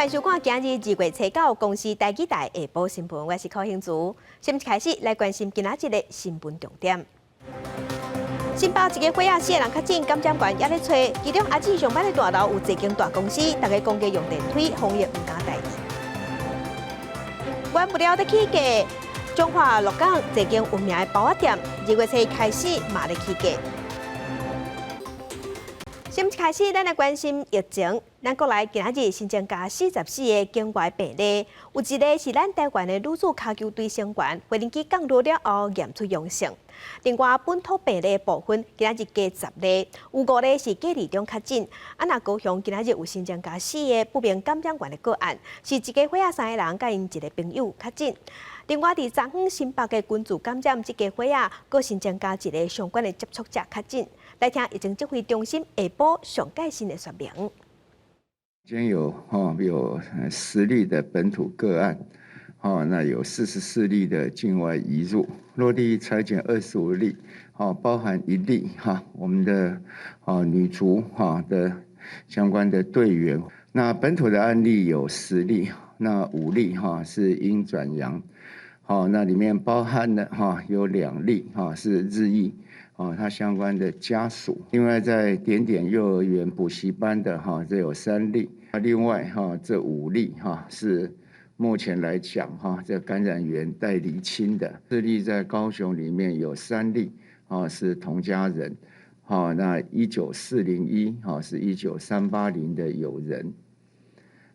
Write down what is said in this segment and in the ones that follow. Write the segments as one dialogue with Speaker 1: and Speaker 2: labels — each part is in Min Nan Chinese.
Speaker 1: 歡迎收看今日2月初9公視台語台下晡新聞，我是柯興竹。先開始來關心今仔日的新聞重點。新北一家伙仔四个人確診，感染源猶咧揣，其中阿姊上班的大樓有濟間大公司，逐家講共用電梯，防疫毋敢大意。原物料咧起價，彰化鹿港這間有名的包仔店，2月初一開始嘛咧起價。新聞開始，咱來關心疫情。咱國內今仔日新增加44個境外病例，有一个是咱台灣的女子跤球隊成員，飛行機降落了後驗出陽性。另外，本土病例部分今仔日加10例，有五个是隔離中確診。啊，若高雄今仔日有新增加四个不明感染源的個案，是一家伙仔三个人佮𪜶一个朋友確診。另外，佇昨昏新北的群聚感染，這家伙仔，閣新增加一个相關的接觸者確診。來聽疫情指揮中心下晡上蓋新的說明。
Speaker 2: 今天有哈有10例的本土個案，哈那有44例的境外移入，落地採檢25例，哈包含一例哈我們的啊女足哈的相關的隊員。那本土的案例有十例，那五例哈是陰轉陽，好那裡面包含的哈有兩例哈是日裔。哦，他相關的家屬，另外在點點幼兒園補習班的哈，這有三例。另外哈，這五例哈是目前來講哈，這感染源待釐清的。四例在高雄裡面有三例，啊是同家人，好，那19401哈是19380的友人。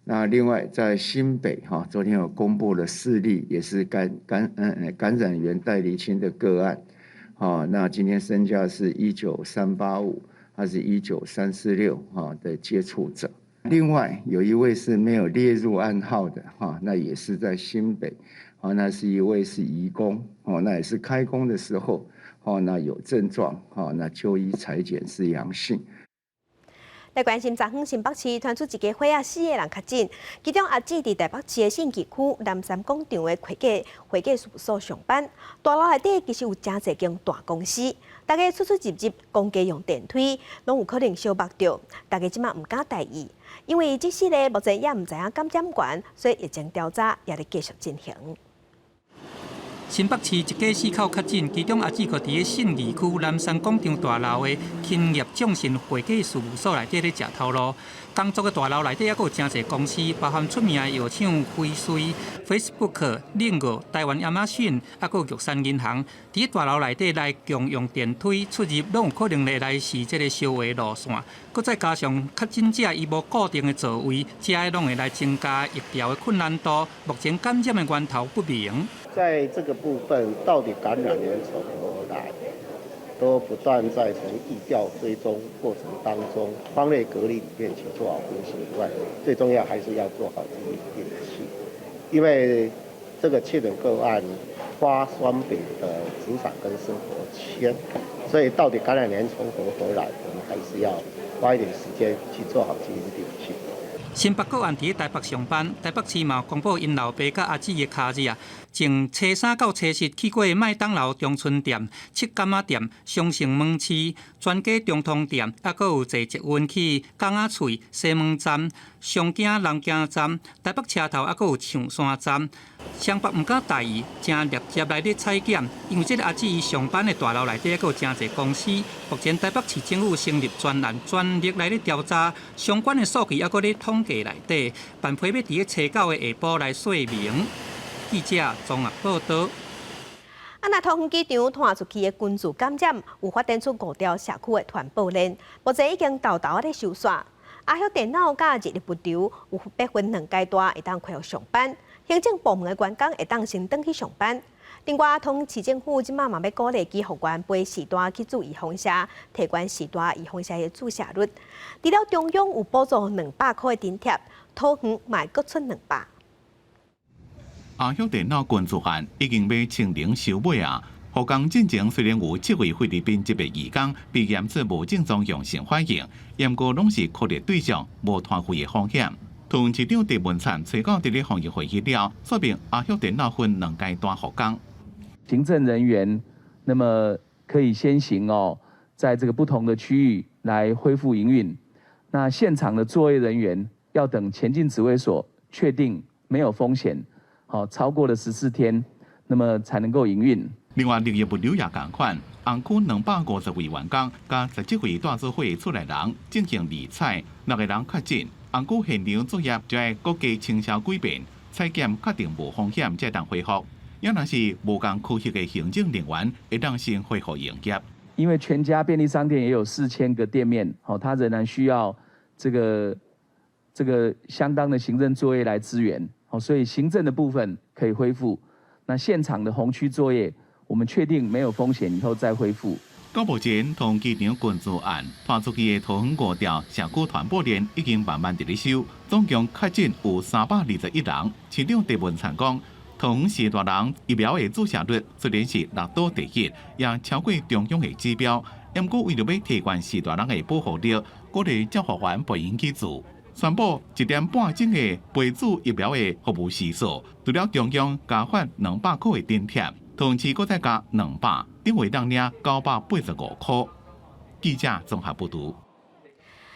Speaker 2: 那另外在新北哈，昨天有公布了四例，也是感染源待釐清的個案。好，那今天身價是19385，還是19346哈的接觸者。另外有一位是沒有列入案號的哈，那也是在新北，啊，那是一位是移工，哦，那也是開工的時候，哦，那有症狀，哦，那就醫採檢是陽性。
Speaker 1: 來關心昨昏新北市傳出一家伙仔四个人確診，其中阿姊佇台北市的信義區南山廣場的會計事務所上班，大樓內底其實有誠濟間大公司，逐家出出入入講共用電梯，攏有可能相目著。大家這馬毋敢大意，因為這四个目前也毋知影感染源，所以疫情調查也咧繼續進行。
Speaker 3: 新北市一家四口確診，其中阿姊閣佇咧信義區南山廣場大樓的勤業眾信會計事務所內底咧食頭路。工作的大樓內底猶閣有誠濟公司，包含出名的藥廠輝瑞、Facebook、LinkedIn、台灣亞馬遜，猶閣有玉山銀行。佇大樓內底來共用電梯出入，攏有可能會來是這个相話路線。閣再加上確診者伊無固定的座位，這攏會來增加疫調的困難度。目前感染的源頭不明。
Speaker 4: 在這個部分，到底感染源從何而來，都不斷在從疫調追蹤過程當中，匡列隔離裡面去做好分析以外，最重要還是要做好基因定序，因為這個確診個案跨雙北的職場跟生活圈，所以到底感染源從何而來，我們還是要花一點時間去做好基因定序。
Speaker 3: 新北個案佇台北上班，台北市嘛公布𪜶老爸佮阿姊的跤跡啊，從初三到初四去過麥當勞長春店、七柑仔店、雙城門市、全家中通店，猶閣有坐捷運去港仔喙、西門站、松崎南京站、台北車頭，猶閣有象山站。雙北毋敢大意，正立即來咧採檢，因為這个阿姊伊上班的大樓內底猶閣有誠濟公司。目前台北市政府成立專案，全力來咧調查相關的數據，猶閣咧統計內底，辦批欲佇咧初九的下晡來說明。記者綜合報道。
Speaker 1: 啊，若桃園機場傳出去的群聚感染，有發展出五條社區的傳播鏈，目前已經沓沓仔咧收煞。阿許電腦佮人力物流有欲分兩階段會當恢復上班，行政部門的員工會當先轉去上班。另外，桃園市政府這馬嘛欲鼓勵醫護員飛序大去注預防射，提懸序大預防射的注射率。除了中央有補助200箍的津貼，桃園嘛會閣出兩百。
Speaker 5: 阿許電腦群聚案已經欲清零收尾啊！復工進前雖然有七位菲律賓籍的移工被驗出無症狀陽性反應，毋過攏是隔離對象，無傳染的風險。桃園市長鄭文燦初九佇咧防疫會議了，說明阿許電腦分兩階段復工。
Speaker 6: 行政人員，那麼可以先行哦，在這個不同的區域來恢復營運。那現場的作業人員要等前進指揮所確定沒有風險，好超過了14天，那麼才能夠營運。
Speaker 5: 另外，綠葉物流也仝款，紅區250位員工佮17位帶做伙厝內人進行二採，六個人確診，紅區現場作業就愛閣加清消幾遍，採檢確定無風險才當恢復。也若是無仝區域的行政人員，會當先恢復營業。
Speaker 6: 因為全家便利商店也有4000個店面，好，它仍然需要這個相當的行政作業來支援，好，所以行政的部分可以恢復。那現場的紅區作業，我們確定沒有風險以後再恢復。
Speaker 5: 到目前，桃園機場群聚案傳出去的桃園五條社區傳播鏈已經慢慢佇咧收，總共確診有321人。市長鄭文燦講，桃園市大人疫苗的注射率雖然是列島第一，也超過中央的指標。毋過為著欲提懸序大人的保護力，鼓勵照護員培養去做。宣布1點半鐘的培注疫苗的服務時數，除了中央加發200塊的津貼，桃園市閣再加200，等於當領985塊。記者綜合報導。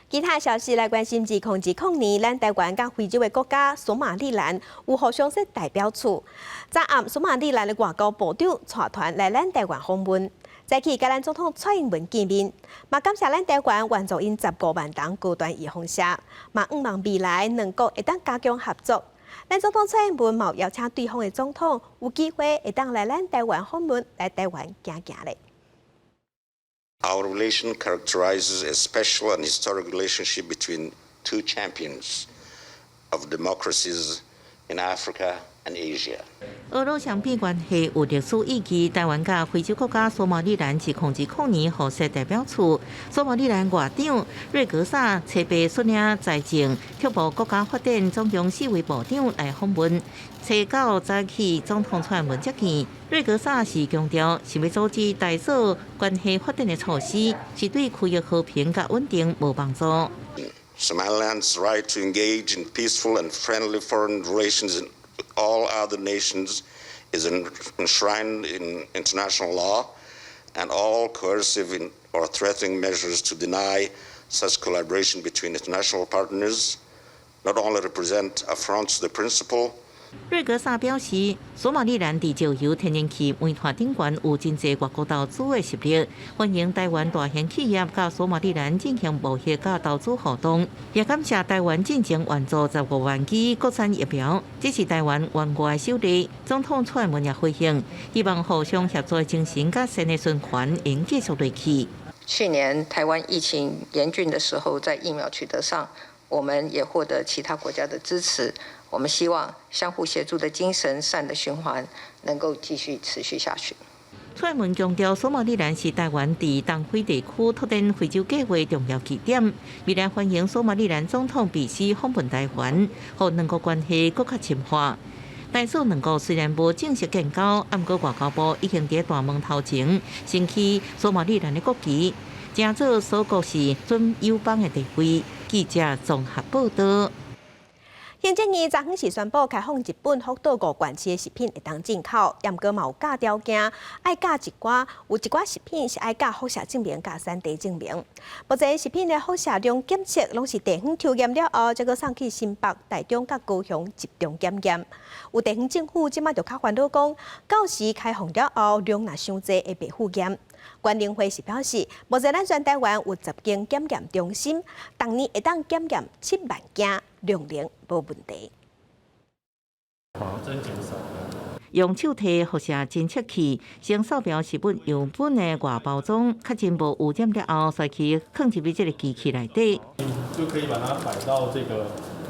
Speaker 1: 其他消息來關心，2020年，咱台灣佮非洲的國家索馬利蘭有互相設代表處。昨暗，索馬利蘭的外交部長帶團來咱台灣訪問，早起佮咱總統蔡英文見面，嘛感謝咱台灣援助𪜶15萬筒高端預防射，嘛向望未來兩國會當加強合作。咱總統蔡英文嘛邀請對方的總統有機會會當來咱台灣訪問，來台灣行行咧。
Speaker 7: Our relation characterizes a special and historic relationship between two champions of democracies in Africa and Asia.
Speaker 8: 俄羅雙邊關係有歷史意義，台灣佮非洲國家索馬利蘭2020年互設代表處，索馬利蘭外長瑞格薩初八率領財政、北部國家發展總共四位部長來訪問。初九早起總統蔡英文接見，瑞格薩是強調，想欲阻止台索關係發展的措施，是對區域和平佮穩定無幫助。
Speaker 7: Somaliland's right to engage in peaceful and friendly foreign relations with all other nations is enshrined in international law, and all coercive or threatening measures to deny such collaboration between international partners not only represent affronts to the principle.
Speaker 8: 瑞格薩表示，索馬利蘭佇石油、天然氣、煤炭頂懸有真濟外國投資的實力，歡迎台灣大型企業佮索馬利蘭進行貿易佮投資活動，也感謝台灣進前援助15萬劑國產疫苗，這是台灣援外首例。總統蔡英文也回應，希望互相協作的精神佮善的循環會繼續落去。
Speaker 9: 去年台灣疫情嚴峻的時候，在疫苗取得上，我們也獲得其他國家的支持。我們希望相互協助的精神、善的循環能夠繼續持續下去。
Speaker 8: 蔡英文強調，索馬利蘭是台灣佇東非地區拓展非洲計畫重要據點，未來歡迎索馬利蘭總統比希訪問台灣，予兩國關係閣較深化。台索兩國雖然無正式建交，毋過外交部已經佇大門頭前升起索馬利蘭的國旗，成做索國是準友邦的地位。記者綜合報導。
Speaker 1: 行政院昨昏時宣布開放日本福島五縣市的食品會當進口，毋過嘛有加條件，愛加一寡，有一寡食品是愛加輻射證明、佮產地證明。目前食品的輻射量檢測攏是地方抽驗了後，才閣送去新北、台中佮高雄集中檢驗。有地方政府這馬就較煩惱講，到時開放了後量若傷濟會袂赴驗。原能會是表示，目前咱全台灣有10間檢驗中心，逐年會當檢驗7萬件，量能無問題。
Speaker 8: 用手提輻射偵測器，先掃描食物樣本的外包裝，確認無污染了後，塞去囥入去這個機器內底。
Speaker 10: 就可以把它擺到這個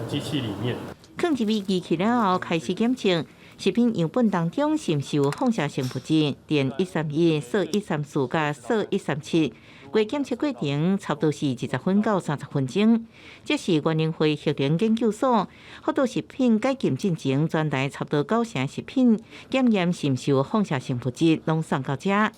Speaker 10: 機器裡面。
Speaker 8: 囥入去機器了後，開始檢測食品樣本當中是毋是有放射性物質，碘131、銫134佮銫137。過檢測過程差不多是20分到30分鐘。這是原能會核能研究所福島食品解禁進前，全台差不多九成食品檢驗是毋是有放射性物質，攏送到遮。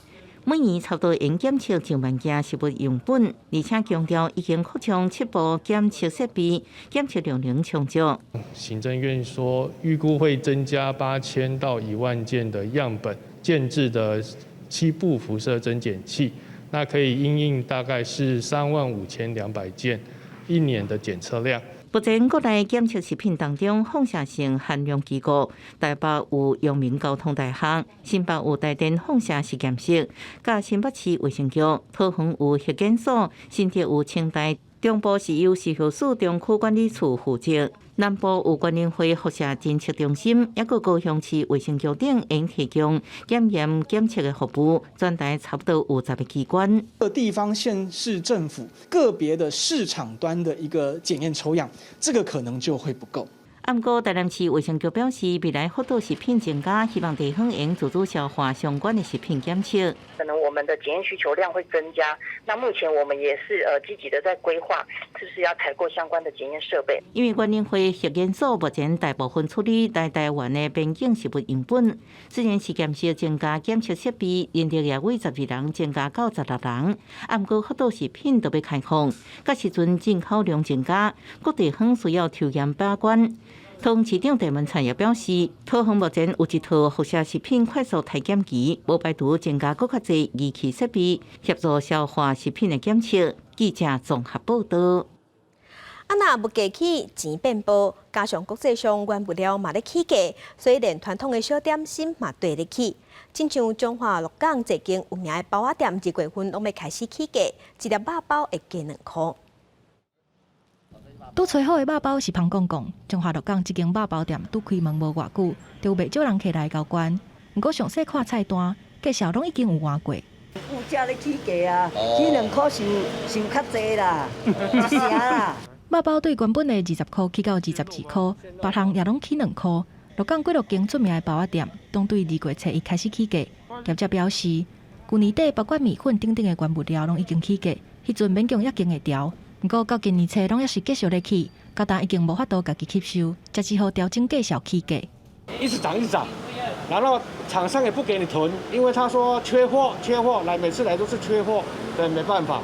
Speaker 8: 每年差不多用檢測上萬件食物樣本，而且強調已經擴充七部檢測設備，檢測量能充足。
Speaker 10: 行政院說預估會增加8000到1萬件的樣本，建置的七部輻射偵檢器，那可以因應大概是35,200件一年的檢測量。
Speaker 8: 目前國內檢測食品當中，放射性含量極高，台北有陽明交通大學，新北有台電放射實驗室，佮新北市衛生局，桃園有核檢所，新竹有清大，中部是由食藥署中區管理處負責，南部有關聯會輻射偵測中心，抑閣高雄市衛生局等會提供檢驗檢測的服務，全台差不多有10個機關。
Speaker 11: 各地方縣市政府個別的市場端的一個檢驗抽樣，這個可能就會不夠。
Speaker 8: 毋過台南市衛生局表示，未來福島食品增加，希望地方會自主消化相關的食品檢測。
Speaker 12: 可能我們的檢驗需求量會增加，那目前我們也是積極的在規劃，是不是要採購相關的檢驗設備？
Speaker 8: 因為關聯會核檢所目前大部分處理來台灣的邊境食物樣本，雖然實驗室增加檢測設備，人力也為12人增加到16人，毋過福島食品都欲開放，佮時陣進口量增加，各地方需要抽驗把關。桃園市長鄭文燦也表示，桃園目前有一套輻射食品快速篩檢機，無排除增加閣較濟儀器設備，協助消化食品的檢測。記者綜合報道。
Speaker 1: 啊，若物價起，錢變薄，加上國際上原物料嘛咧起價，所以連傳統的小點心嘛綴咧起。親像彰化鹿港這間有名的包仔店，2月份攏欲開始起價，一粒肉包會加2箍。
Speaker 13: 拄炊好的肉包是芳講講，彰化鹿港這間肉包店拄開門無偌久，就有袂少人客來交關。毋過詳細看菜單，介紹攏已經有換過。
Speaker 14: 物價咧起價啊，起2箍傷傷較濟啦，一成啦。
Speaker 13: 肉包對原本的20箍起到22箍，別項也攏起2箍。鹿港幾落間出名的包仔店，攏對2月初1開始起價。業者表示，舊年底包括麵粉等等的原物料攏已經起價，彼陣勉強猶扛會牢。毋過到今年初攏猶是繼續咧起，到今已經無法度家己吸收，才只好調整繼續起價。
Speaker 15: 一直漲，一直漲，然後廠商也不給你囤，因為他說缺貨，缺貨，來每次來都是缺貨，對，沒辦法，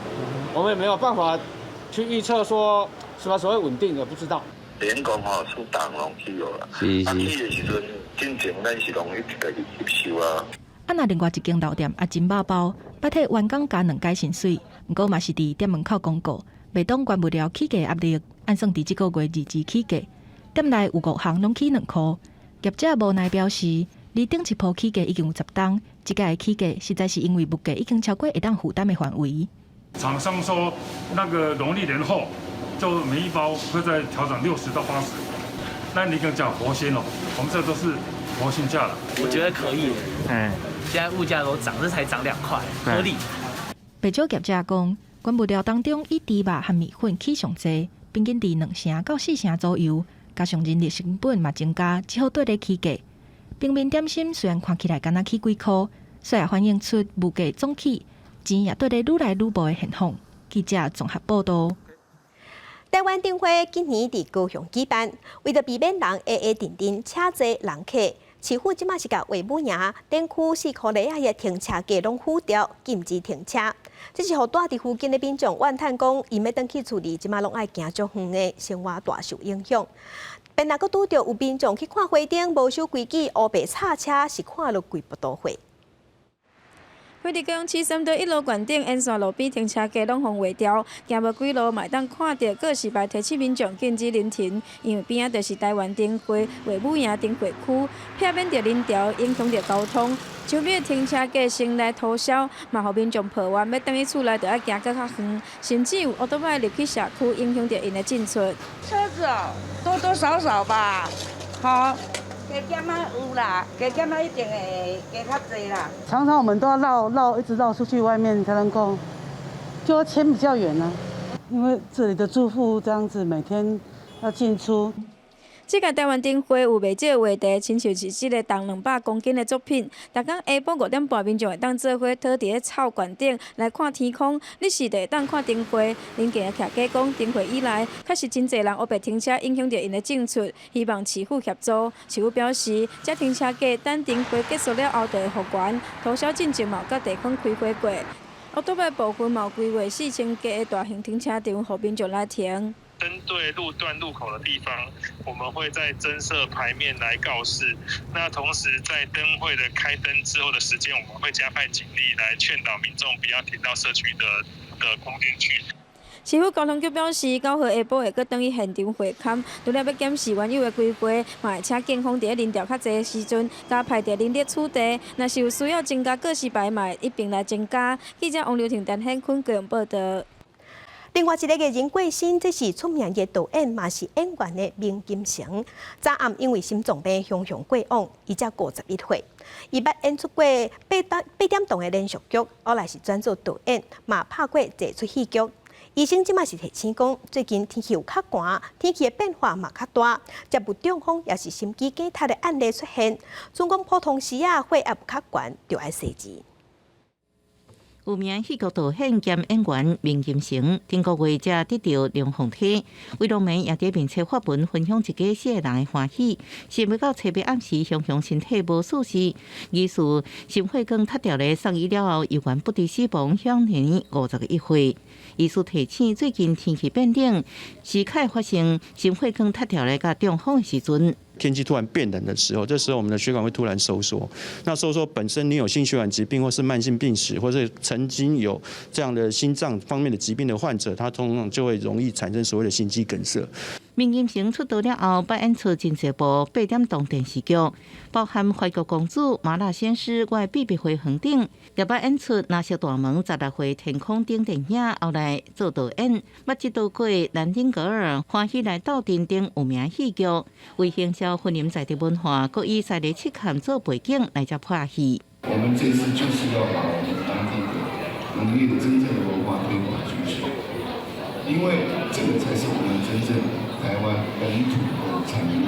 Speaker 15: 我們也沒有辦法去預測說什麼時候會穩定，也不知道。
Speaker 16: 連講吼，數逐項攏起啦，啊起的時陣，進前咱是攏一直家己吸收啊。
Speaker 13: 啊，若另外一間老店阿珍肉包，捌替員工加兩擺薪水，毋過嘛是佇店門口公告，袂擋原物料起價壓力，按算佇這個月2日起價。店內有五項攏起2箍。業者無奈表示，離頂一波起價已經有10冬，這擺的起價實在是因為物價已經超過會當負擔的範圍。
Speaker 17: 廠商說，那個農曆年後就每一包會再調整60到80。那你跟講活鮮哦，我們這都是活鮮價了。
Speaker 18: 我覺得可以。現在物價都漲，這才漲2塊，合理。
Speaker 13: 袂少業者講，原物料當中以豬肉和麵粉起上濟，平均佇2成到4成左右，加上人力成本嘛增加，只好綴咧起價。平民點心雖然看起來敢若起幾箍，卻也反映出物價總起，錢也綴咧愈來愈無的現況。記者綜合報道。
Speaker 1: 台灣燈會今年佇高雄舉辦，為著避免人挨挨陣陣車濟人客，市府這馬是共衛武營頂區四箍犁仔的停車格攏封掉，禁止停車。這是予蹛佇附近的民眾怨嘆講，𪜶欲轉去厝裡，這馬攏愛行足遠的，生活大受影響。便若閣拄著有民眾去看花燈，無守規矩，烏白插車，是看予規腹肚火。
Speaker 19: 位佇高雄市三多一路懸頂沿線路邊停車格攏予畫掉，行無幾路嘛會當看著告示牌提醒民眾禁止臨停，因為邊仔就是台灣燈會衛武營燈會區，避免著人潮影響著交通。周邊的停車格先來塗銷，嘛予民眾抱怨，欲轉去厝內著愛行閣較遠，甚至有歐多擺入去社區，影響著𪜶的進出。
Speaker 20: 車子哦，多多少少吧，好。加減仔有啦，加減仔一定會加較濟啦。
Speaker 21: 常常我們都要繞繞，一直繞出去外面才能夠，就要牽比較遠呢，因為這裡的住戶這樣子每天要進出。
Speaker 19: 這屆台灣燈會有袂少話題，親像是這个重200公斤的作品。逐工下晡5點半，民眾會當做伙倒佇咧草懸頂來看天空，日時就會當看燈會。鄰近的徛家講，燈會以來確實真濟人烏白停車，影響著𪜶的進出，希望市府協助。市府表示，這停車格等燈會結束了後就會復原，塗銷進前嘛有佮地方開會過。烏多擺部分嘛有規劃4000格的大型停車場，予民眾來停。
Speaker 22: 針對路段路口的地方，我們會再增設牌面來告示。那同時在燈會的開燈之後的時間，我們會加派警力來勸導民眾不要停到社區的空間去。
Speaker 19: 市府交通局表示，9號下晡會閣轉去現場會勘，除了欲檢視原有的規劃，嘛會請警方佇咧人潮較濟的時陣，加派著人力取締。若是有需要增加告示牌，嘛會一併來增加。記者王劉婷、陳顯坤高雄報導。
Speaker 1: 另外一个藝人過身，這是出名的導演，嘛是演員的明金成。昨暗因為心臟病雄雄過往，伊才51歲。伊捌演出過八八點檔的連續劇，後來是轉做導演，嘛拍過濟齣戲劇。醫生這馬是提醒講，最近天氣有較寒，天氣的變化嘛較大，接有中風抑是心肌梗塞的案例出現。總講普通時啊，血壓較懸，就愛細緻。
Speaker 8: 有名戲劇導演兼演員明金成，頂個月才得著龍鳳體，魏龍梅也佇面冊發文分享一家四个人的歡喜。想欲到初八暗時，雄雄身體無舒適，疑似心血管塌掉咧，送醫了後猶原不治死亡，享年51歲。醫師提醒，最近天氣變冷，時較會發生心血管塌掉咧，佮中風的時陣。
Speaker 2: 天氣突然變冷的時候，這時候我們的血管會突然收縮。那收縮本身，你有心血管疾病或是慢性病史，或是曾經有這樣的心臟方面的疾病的患者，他通常就會容易產生所謂的心肌梗塞。
Speaker 8: 明金成出道了後，捌演出真濟部八點檔電視劇，包含《懷國公主》、《麻辣鮮師》、《我的秘密花園》等，也捌演出《藍色大門》、《十六歲天空》等電影。後來做導演，捌執導過《南丁格爾》、《歡喜來鬥陣》等有名戲劇，為行銷雲林在地文化，閣以西螺赤崁做背景來遮拍戲。
Speaker 4: 我們這次就是要把我們當地的農業真正的文化推廣出去，因為這個才是我們真正台灣本土的產業。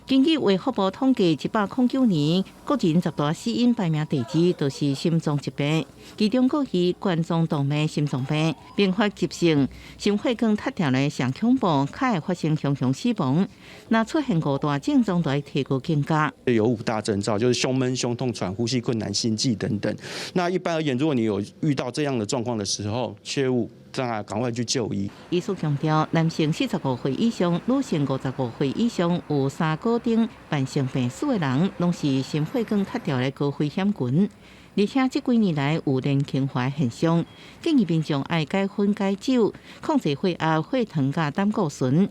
Speaker 8: 根據衛福部統計，109年國人十大死因排名第二，就是心臟疾病，其中閣以冠狀動脈心臟病、併發急性心血管塌掉的上恐怖，較會發生雄雄死亡。若出現五大症狀，就愛提高警覺。
Speaker 2: 有五大徵兆，就是胸悶、胸痛、喘、呼吸困難、心悸等等。那一般而言，如果你有遇到這樣的狀況的時候，切勿那趕快去就醫。
Speaker 8: 醫師強調，男性45歲以上，女性55歲以上，有三高等慢性病史的人，攏是心血管塌掉的高危險群。而且這幾年來有年輕化現象，建議民眾愛戒薰戒酒，控制血壓、血糖佮膽固醇，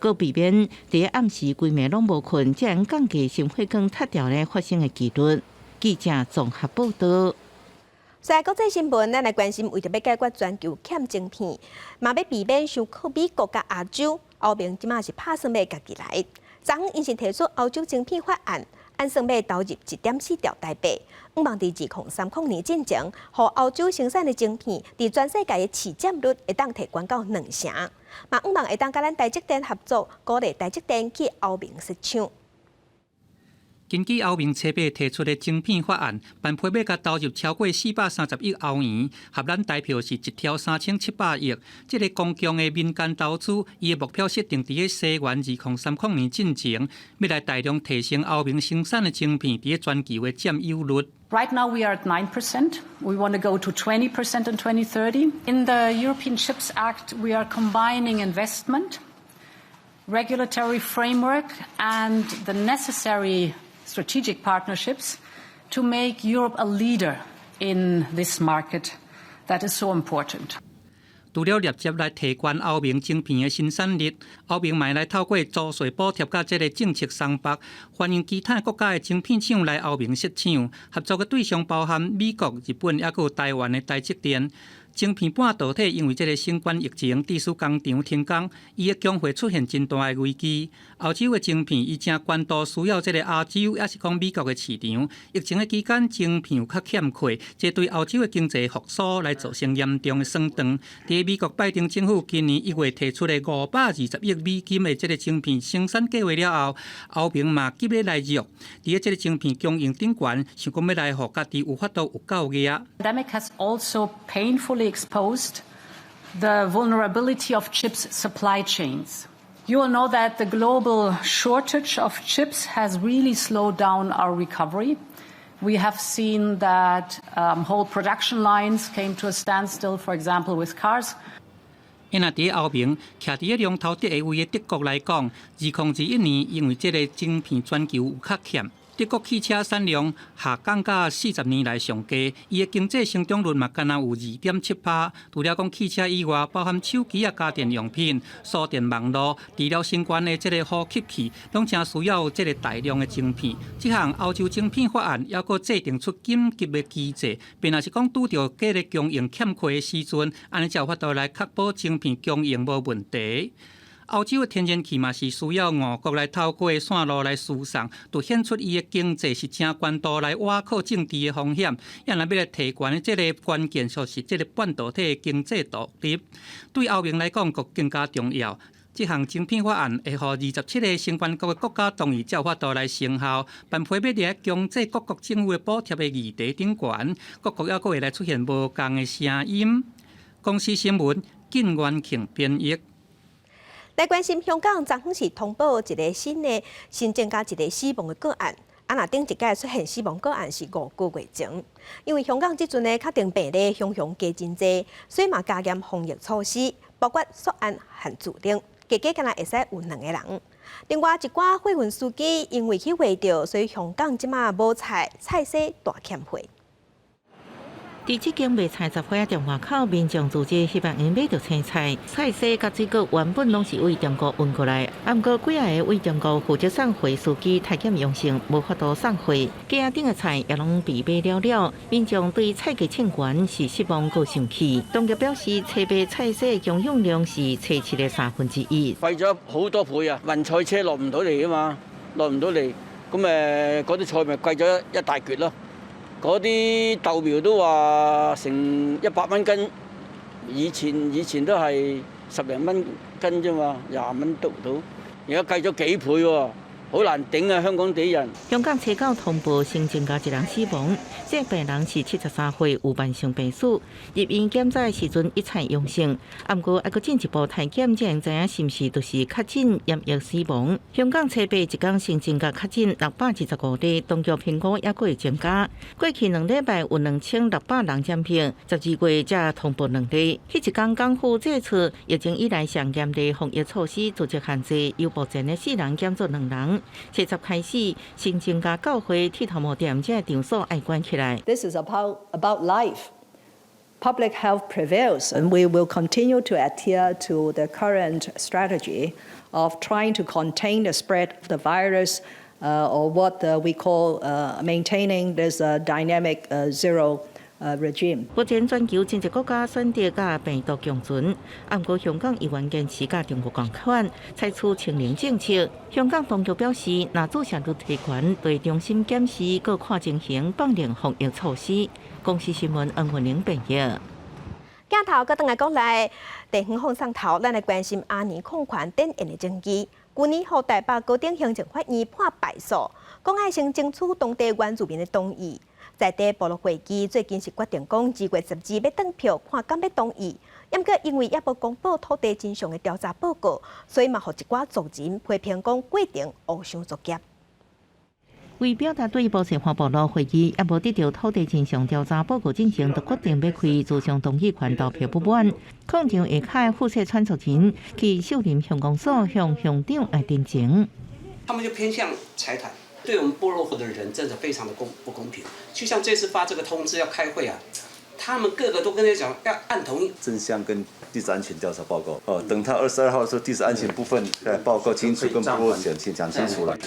Speaker 8: 閣避免佇暗時規暝攏無睏，才能降低心血管塌掉咧發生的幾率。記者綜合報導。
Speaker 1: 在國際新聞，咱來關心為著欲解決全球欠晶片，嘛欲避免傷靠美國佮亞洲，歐盟這馬是拍算欲家己來。昨昏𪜶是提出歐洲晶片法案，按算欲投入1.4兆台幣，向望佇2030年進前，予歐洲生產的晶片佇全世界的市佔率會當提懸到2成，嘛向望會當佮咱台積電合作，鼓勵台積電去歐盟設廠。
Speaker 3: 根據歐盟初八提出的晶片法案，辦批欲共投入超過430億歐元，合咱台票是1兆3700億。這个公共的民間投資，伊的目標設定佇咧西元2030年進前，欲來大量提升歐盟生產的晶片佇咧全球的佔有率。
Speaker 23: Right now we are at 9%. We want to go to 20% in 2030. In the European Chips Act, we are combining investment, regulatory framework, and the necessary strategic partnerships to make Europe a leader in this market that is so important.
Speaker 3: 除了立即來提懸歐盟晶片的生產力，歐盟嘛會來透過租稅補貼佮這个政策鬆縛，歡迎其他國家的晶片廠來歐盟設廠。合作的對象包含美國、日本，抑閣有台灣的台積電。晶片半導體因為這个新冠疫情，致使工廠停工，伊的供貨出現真大的危機。歐洲的晶片伊誠關注需要這个亞洲，抑是講美國的市場。疫情的期間，晶片有較欠缺，這對歐洲的經濟復甦來造成嚴重的損斷。佇美國拜登政府今年1月提出的520億美金的這个晶片生產計劃了後，歐盟嘛急欲來入，佇這个晶片供應頂懸，想講欲來予家己有法度有夠額。
Speaker 23: Pandemic has also painfully exposed the vulnerability of chips supply chains. You will know that the global shortage of chips has really slowed down our recovery. We have seen that whole production lines came to a standstill, for example, with cars.
Speaker 3: 因若佇歐盟，徛佇咧龍頭第一位的德國來講，2021年因為這个晶片全球有較欠，德國汽車產量下降到40年來上低，伊的經濟成長率嘛干焦有2.7%。除了講汽車以外，包含手機啊、家電用品、輸電網路、治療新冠的這个呼吸器，攏誠需要這个大量的晶片。這項歐洲晶片法案猶閣制定出緊急的機制，並若是講拄著這个供應欠缺的時陣，按呢才有法度來確保晶片供應無問題。歐洲的天然氣嘛是需要俄國來透過線路來輸送，凸顯出伊的經濟是誠懸度來倚靠政治的風險。也若欲來提懸的這个關鍵，就是這个半導體的經濟獨立，對歐盟來講，閣更加重要。這項晶片法案會予27个成員國的國家同意，才有法度來生效。辦批欲佇強制各國政府的補貼的議題頂懸，各國猶閣會來出現無仝的聲音。公視新聞，靳元慶編譯。
Speaker 1: 來關心香港，昨昏是通報一个新的新增加一个死亡的個案。啊，若頂一擺出現死亡個案是5個月前，因為香港這陣呢確診病例雄雄加真濟，所以嘛加嚴防疫措施，包括縮按限聚令，加加干焦會使有兩个人。另外一寡貨運司機因為去畫著，所以香港這馬無菜菜市大欠貨。
Speaker 8: 佇這間賣菜雜貨店外口，民眾組織希望𪜶買著青菜、菜踅佮水果，原本攏是對中國運過來，啊，毋過幾仔个對中國負責送貨司機體檢陽性，無法度送貨，架仔頂的菜也攏被買了了。民眾對菜價衝懸是失望閣生氣。當局表示，初八菜市供應量是初七的1/3。
Speaker 5: 貴咗好多倍啊！運菜車落唔到嚟啊嘛，落唔到嚟，咁嗰啲菜咪貴咗一大橛咯。嗰啲豆苗都話成100蚊斤，以前都係十零蚊斤啫嘛，20蚊都唔到，而家貴咗幾倍喎，好難頂啊！香港地人。
Speaker 8: 香港初九通報新增加一人死亡，這病人是73歲，有慢性病史。入院檢查的時陣一切陽性，啊，毋過猶閣進一步體檢才會知影是毋是就是確診染疫死亡。香港初八一工新增加確診625例，當局評估猶閣會增加。過去2禮拜有2600人染病，12月才通報2例。彼一工港府祭出疫情以來上嚴厲防疫措施，組織限制，由目前的四人減做兩人。初十開始，新增加教會、剃頭毛店這場所愛關起來。
Speaker 6: This is about life. Public health prevails, and we will continue to adhere to the current strategy of trying to contain the spread of the virus, or what we call maintaining this dynamic zero regime.
Speaker 8: 目前全球真濟國家選擇佮病毒共存，啊，毋過香港依然堅持佮中國仝款，採取清零政策。香港當局表示，若注射率提懸，會重新檢視閣看情形放寬防疫措施。公視新聞黃文玲編譯。
Speaker 1: 鏡頭閣轉來國內，地方放送頭，咱來關心阿年礦權典案的爭議。舊年予台北高等行政法院判敗訴，講愛先爭取當地原住民的同意。在地部落會議最近是決定講2月12欲轉票，看敢欲同意。毋過因為猶無公布土地真相的調查報告，所以嘛，予一寡族人批評講過程烏相作業。
Speaker 8: 為表達對埔石環部落會議猶無得著土地真相調查報告進前，就決定欲開諮詢同意權投票不滿。礦場下跤傅綄川族人去秀林鄉公所向鄉長來陳情。
Speaker 7: 他們就偏向財團，對我們部落的人真的非常的不公平。就像這次發這個通知要開會啊，他們個個都跟你講要按同意。
Speaker 24: 真相跟地質安全調查報告，哦，等他22號的時候，地質安全部分再報告清楚，跟部落講清講清楚了。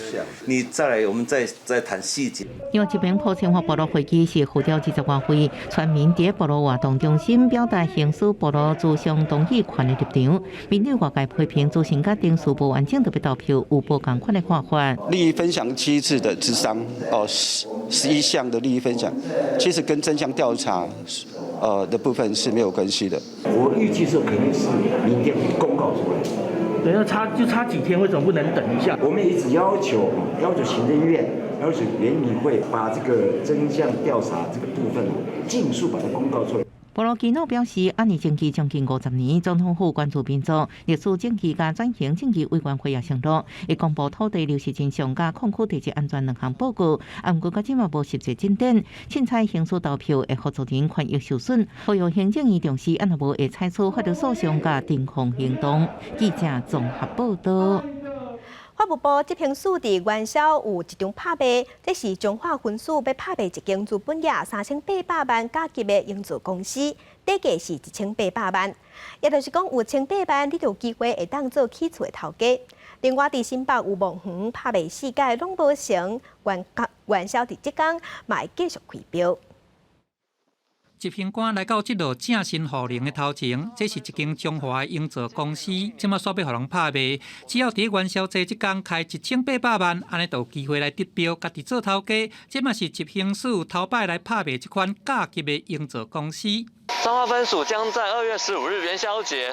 Speaker 24: 你再來，我們再談細節。
Speaker 8: 另外一邊，埔石環部落會議是呼召20多位村民佇部落活動中心表達行使部落諮詢同意權的立場。面對外界批評，諮詢佮程序無完整就欲投票，有無仝款的看法。
Speaker 2: 利益分享機制的諮商，哦，11項的利益分享，其實跟真相調查，的部分是沒有關係的。
Speaker 25: 我預計是肯定是明天會公告出來。
Speaker 26: 等下差就差幾天，為什麼不能等一下？
Speaker 25: 我們一直要求行政院、要求原民會把這個真相調查這個部分，盡速把它公告出來。
Speaker 8: 部落耆老表示，阿年爭議將近50年，總統府關注民族歷史正義佮轉型正義委員會也承諾，會公布土地流失真相佮礦區地質安全兩項報告。啊，毋過到這馬無實際進展，凊彩行使投票會予族人權益受損，呼籲行政院重視，按若無會採取法律訴訟佮偵控行動。記者綜合報道。
Speaker 1: 法務部執行署佇元宵有一場拍賣，這是彰化分署欲拍賣一間資本額3800萬甲級的營造公司，底價是1800萬，也就是講有千八萬，你就有機會會當做起厝的頭家。另外，佇新北有墓園拍賣四屆攏無成，元宵佇這工嘛會繼續開標。
Speaker 3: 執行官來到這座正新雨林的頭前，這是一間彰化的營造公司，這馬煞欲予人拍賣，只要佇元宵節這工開1800萬，按呢就有機會來得標，家己做頭家。這嘛是執行署頭擺來拍賣這款甲級的營造公司。
Speaker 9: 彰化分署將在2月15日元宵節，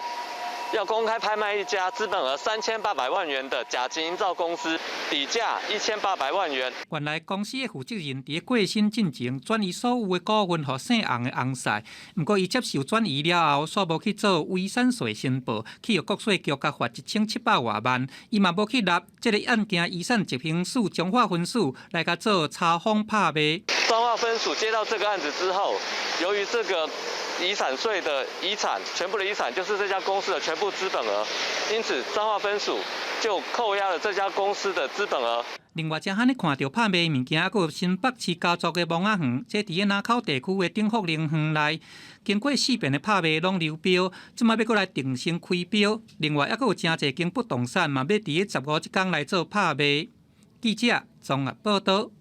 Speaker 9: 要公開拍賣一家資本額3800萬元的甲級營造公司，底價1800萬元。
Speaker 3: 原來公司的負責人佇過身進前轉移所有的股份予姓洪的翁婿，毋過伊接受轉移了後，煞無去做遺產稅申報，去予國稅局共罰1700外萬，伊嘛無去納這個案件遺產執行署彰化分署來共做查封拍賣。
Speaker 9: 彰化分署接到這個案子之後，由於這個遺產稅的遺產，全部的遺產就是這家公司的全部資本額，因此彰化分署就扣押了這家公司的資本額。
Speaker 3: 另外，遮罕咧看著拍賣物件，閣有新北市家族的墓仔園，這佇咧林口地區的頂福林園內，經過四遍的拍賣攏流標，這馬欲閣來重新開標。另外，猶閣有誠濟間不動產嘛，欲佇咧15這工來做拍賣。記者綜合報導。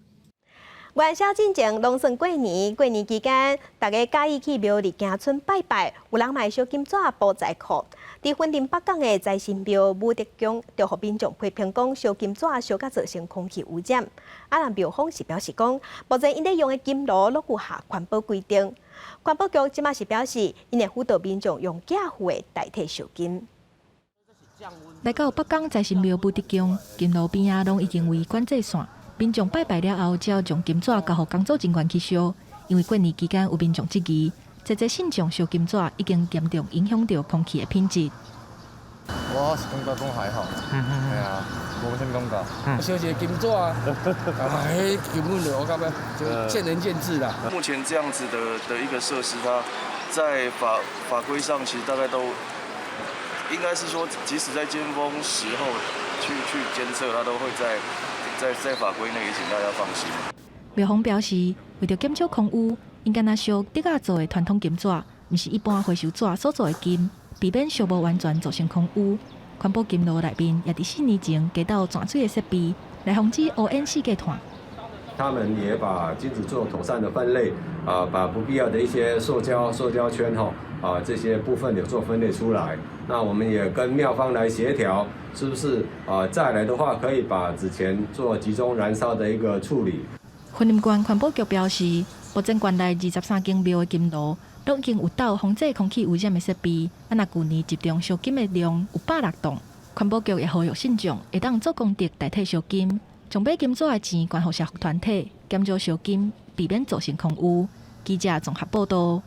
Speaker 1: 元宵進前攏算過年，過年期間，大家佮意去廟裡行春拜拜，有人嘛會燒金紙補財庫。佇雲林北港的財神廟武德宮，就予民眾批評講燒金紙燒甲造成空氣污染。啊，人廟方是表示講，目前𪜶咧用的金爐攏有合環保規定。環保局這馬是表示，𪜶會輔導民眾用寄付的代替燒金。
Speaker 13: 來到北港財神廟武德宮，金爐邊仔攏已經圍管制線。民眾拜拜了後，只要將金紙交予工作人員去燒。因為過年期間有民眾質疑，濟濟信眾燒金紙已經嚴重影響著空氣的品質。
Speaker 10: 我是感覺講還好，係啊，無啥物感覺。燒一個金紙啊，哎，根本就我感覺就見仁見智啦。
Speaker 11: 目前這樣子的一個設施，它在法規上其實大概都應該是說，即使在尖峰時候去監測，它都會在法規內，也請大家放心。
Speaker 13: 廟方表示，為著減少空污，𪜶干焦燒竹仔做的傳統金紙，毋是一般回收紙所做的金，避免燒無完全造成空污。環保金爐內面也佇4年前加鬥淨水的設備，來防止烏煙四界竄。
Speaker 12: 他們也把金紙做妥善的分類，啊，把不必要的一些塑膠圈吼，啊，這些部分有做分類出來。那我們也跟廟方來協調，是不是啊？再來的話，可以把紙錢做集中燃燒的一個處理。
Speaker 13: 雲林縣環保局表示，目前縣內23間廟的金爐，攏已經有鬥防止空氣污染的設備。啊，若舊年集中燒金的量有106棟，環保局也呼籲信眾會當做功德代替燒金，將買金紙的錢捐予社福團體，減少燒金，避免造成空污。記者綜合報導。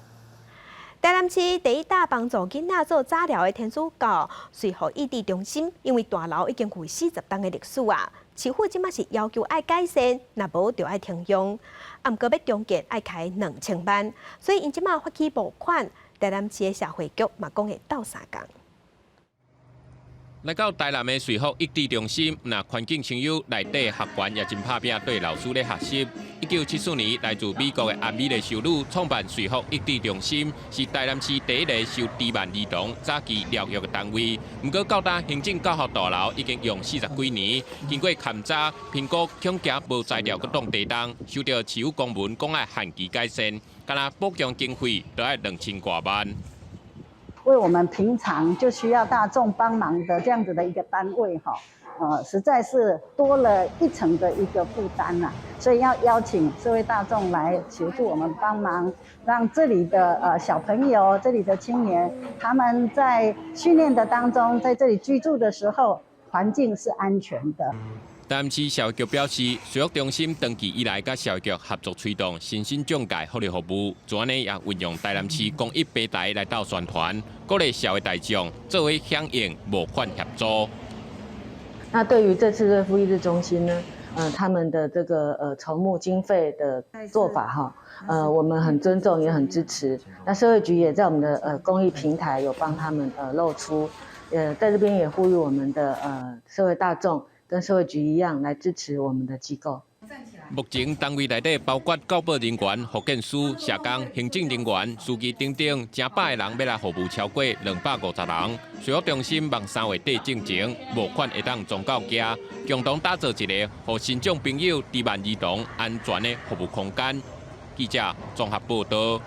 Speaker 1: 台南市第一大幫助囡仔做早療的天主教瑞福育智中心，因為大樓已經有40冬的歷史啊，市府這馬是要求愛改善，若無就愛停用。啊，毋過欲重建愛開2000萬，所以𪜶這馬發起募款。台南市的社會局嘛講會鬥相共。
Speaker 14: 來到台南的瑞福育智中心，若環境清幽，內底學員也真拍拚對老師咧學習。1974年，來自美國的阿美麗修女創辦瑞福育智中心，是台南市第一个收遲慢兒童早期療育的單位。毋過到今行政教學大樓已經用40幾年，經過勘查評估，恐驚無材料閣擋地動，收著市府公文講愛限期改善，干焦補強經費都愛2000外萬。
Speaker 15: 為我們平常就需要大眾幫忙的這樣子的一個單位，哈，實在是多了一層的一個負擔啦，所以要邀請社會大眾來協助我們幫忙，讓這裡的小朋友、這裡的青年，他們在訓練的當中，在這裡居住的時候，環境是安全的。
Speaker 14: 台南市社會局表示，瑞福中心長期以來佮社會局合作推動身心障礙福利服務，就按呢也運用台南市公益平台來鬥宣傳，鼓勵社會大眾做伙響應募款協助。
Speaker 27: 那對於這次瑞福育智中心呢，他們的這個籌募經費的做法哈，我們很尊重也很支持。那社會局也在我們的公益平台有幫他們露出，在這邊也呼籲我們的社會大眾。跟社會局一樣來支持我們的機構。
Speaker 14: 目前單位內底包括教保人員、復健師、社工、行政人員、司機等等，成百个人欲來服務超過250人。瑞福中心望3月底進前募款會當裝到遮，共同打造一個予身障朋友佇萬兒童安全的服務空間。記者綜合報道。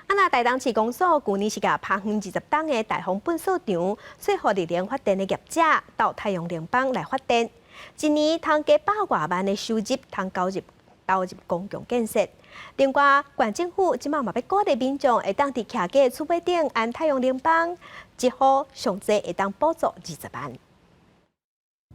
Speaker 1: 啊，那台東市公所舊年是共拍遠20冬的大豐糞掃場，說服綠能發電的業者鬥太陽能板來發電。一年通加百外萬的收入，通投入公共建設。另外，縣政府這馬嘛欲鼓勵民眾會當佇徛家厝尾頂安太陽能板，一戶上濟會當補助20萬。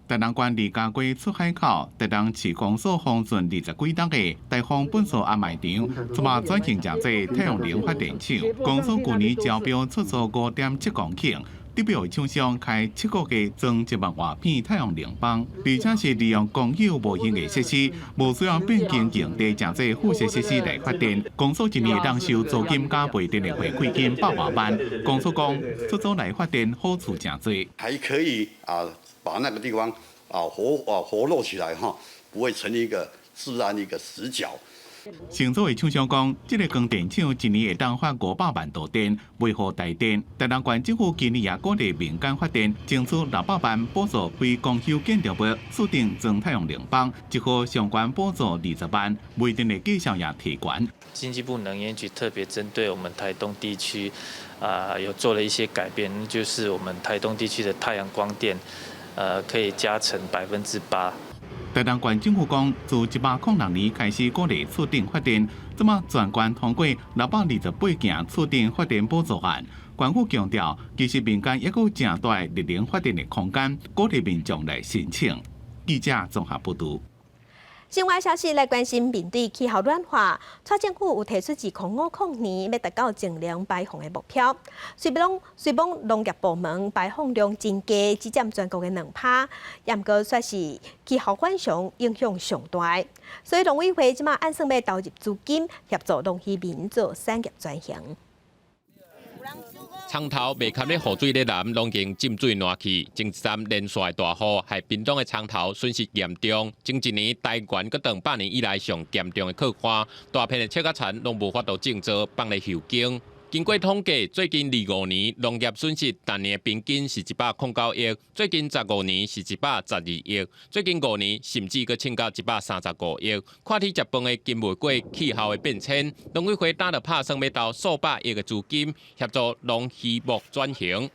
Speaker 16: 台東縣貍家溪出海口，台東市公所封存20幾冬的大豐糞掃掩埋場，這馬轉型成做太陽能發電廠。公所舊年招標出租5.7公頃。得標的廠商開7個月裝1萬外片太陽能板，而且是利用公有無用的設施，無需要變更用地，成做附設設施來發電。公所一年會當收租金佮賣電的回饋金百外萬。公所講，出租來發電好處誠濟，
Speaker 17: 還可以啊，把那個地方啊活絡起來哈，不會成一個治安一個死角。
Speaker 16: 承租的廠商講，這个光電廠一年會當發500萬度電，賣予台電。台東縣政府今年也鼓勵民間發電，爭取600萬補助非公有建築物厝頂裝太陽能板，一戶上懸補助20萬，賣電的績效也提懸。
Speaker 18: 經濟部能源局特別針對我們台東地區，啊，有做了一些改變，就是我們台東地區的太陽光電，可以加成8%。
Speaker 16: 台東縣政府講，自106年開始鼓勵厝頂發電，這馬全縣通過628件厝頂發電補助案。縣府強調，其實民間猶閣有誠大綠能發電的空間，鼓勵民眾來申請。記者綜合報導。
Speaker 1: 新聞消息來關心，面對氣候暖化，蔡政府有提出2050年欲達到淨零排放的目標。雖罔農業部門排放量真低，只佔全國的2%，毋過卻是氣候反常影響上大。所以農委會這馬按算欲投入資金協助農漁民做產業轉型。
Speaker 14: 倉頭袂堪咧雨水咧淋，攏經浸水爛去。前一站連續大雨，害屏東的倉頭損失嚴重。前一年台灣閣當百年以來上嚴重的洘旱，大片的捙仔田攏無法度種作，放咧休耕。經過統計，最近25年農業損失，逐年平均是109億；最近15年是112億；最近5年甚至閣衝到135億。看鐵食飯的經袂過氣候的變遷，農委會今就拍算欲投數百億的資金協助農漁牧轉型。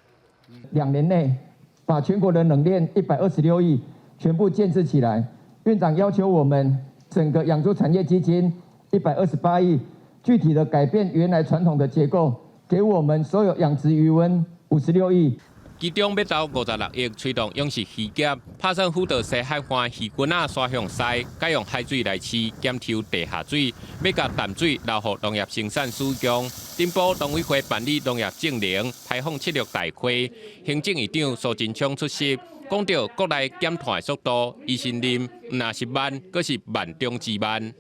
Speaker 19: 2年內把全國的冷鏈126億全部建置起來。院長要求我們整個養豬產業基金128億。具體的改變原來傳統的結構，給我們所有養殖魚塭56億。
Speaker 14: 其中欲投56億推動養殖漁業，拍算輔導西海岸漁塭仔徙向西，改用海水來飼，減抽地下水，欲共淡水留予農業生產使用。頂埔農委會辦理農業淨零排放策略大會，行政院長蘇貞昌出席，講著國內減碳的速度，伊承認毋但是慢，閣是慢中之慢。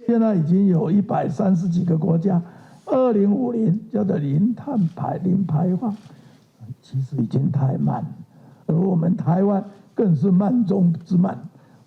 Speaker 20: 現在已經有130幾個國家，2050叫做零碳排、零排放，其實已經太慢，而我們台灣更是慢中之慢，